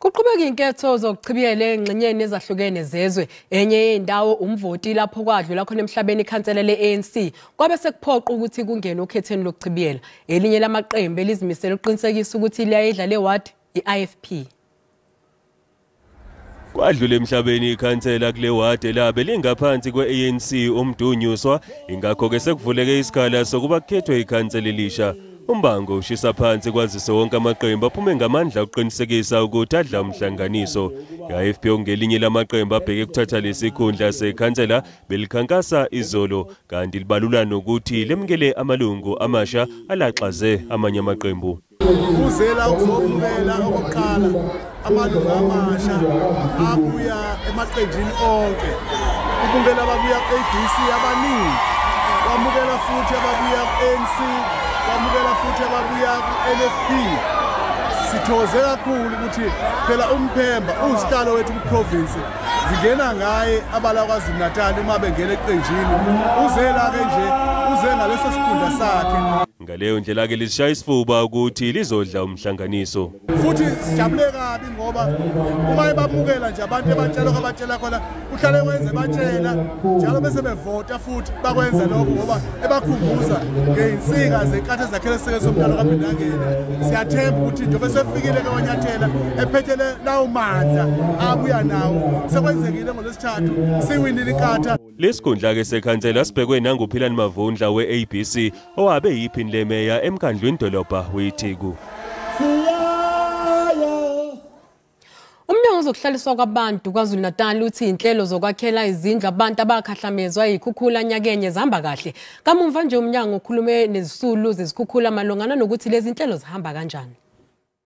Kuqhubeka inketho zokuchibiyela engxenyeni ezahlukene zezwe. Enye yendawo umvoti lapho kwadlula khona emhlabeni ikhansela le-ANC kwabe sekuphoqa ukuthi kungene okhethweni lokuchibiyela. Elinye lamaqembu elizimisele ukuqinisekisa ukuthi liyayidla le ward i-IFP. Kwadlula emhlabeni ikhansela kule ward labe lingaphansi kwe-ANC uMdunyuswa, ingakho-ke sekuvuleke isikhala sokuba kukhethwe ikhansela elisha. Umbango ushisa phansi kwazise wonke amaqembu aphume ngamandla ukuqinisekisa ukuthi adla umhlanganiso. I-IFP ongelinye lamaqembu abheke kuthatha lesikhundla sekhansela belikhankasa izolo, kanti libalula nokuthi lemukele amalungu amasha alaxaze amanye amaqembu. Uzela ukuzobukela okokuqala amalungu amasha abuya emaqenjini onke, ukubukela ababuya ku-ABC abaningi, kwamukela futhi ababuya ku-ANC, kwamukela futhi ababuya ku-NFP. Sithokoze kakhulu ukuthi phela uMphemba usihlalo wethu ku-province, zingena ngaye abala KwaZulu-Natal uma bengena eqenjini. Uzela-ke nje uze ngaleso sikhundla sakhe. Ngaleyo ndlela-ke lishaya isifuba ukuthi lizodla umhlanganiso. Futhi sijabule kabi ngoba uma ebamukela nje abantu ebatshela abatshela khona, uhlale wenze batshela njalo bese bevota futhi bakwenza lokho ngoba ebakhumbuza ngey'nsika zenkathi ezakhele isike somdlalo kaPhindangene. Siyathemba ukuthi njengoba sefikile ke wanyathela ephethele lawo mandla abuya nawo, sekwenzekile ngoLwesithathu siwinile inkatha. Lesikhundla-ke sekhansela sibhekwe nanguPhilani Mavundla we-ABC owabe yiphini lemeya emkhandlwini dolobha weTheku. Umnyango wezokuhlaliswa kwabantu KwaZulu-Natal uthi inhlelo zokwakhela izindlu abantu abakhahlamezwa yikhukhula nyakenye zihamba kahle. Kamumva nje umnyango ukhulume nezisulu zezikhukhula malungana nokuthi lezi inhlelo zihamba kanjani.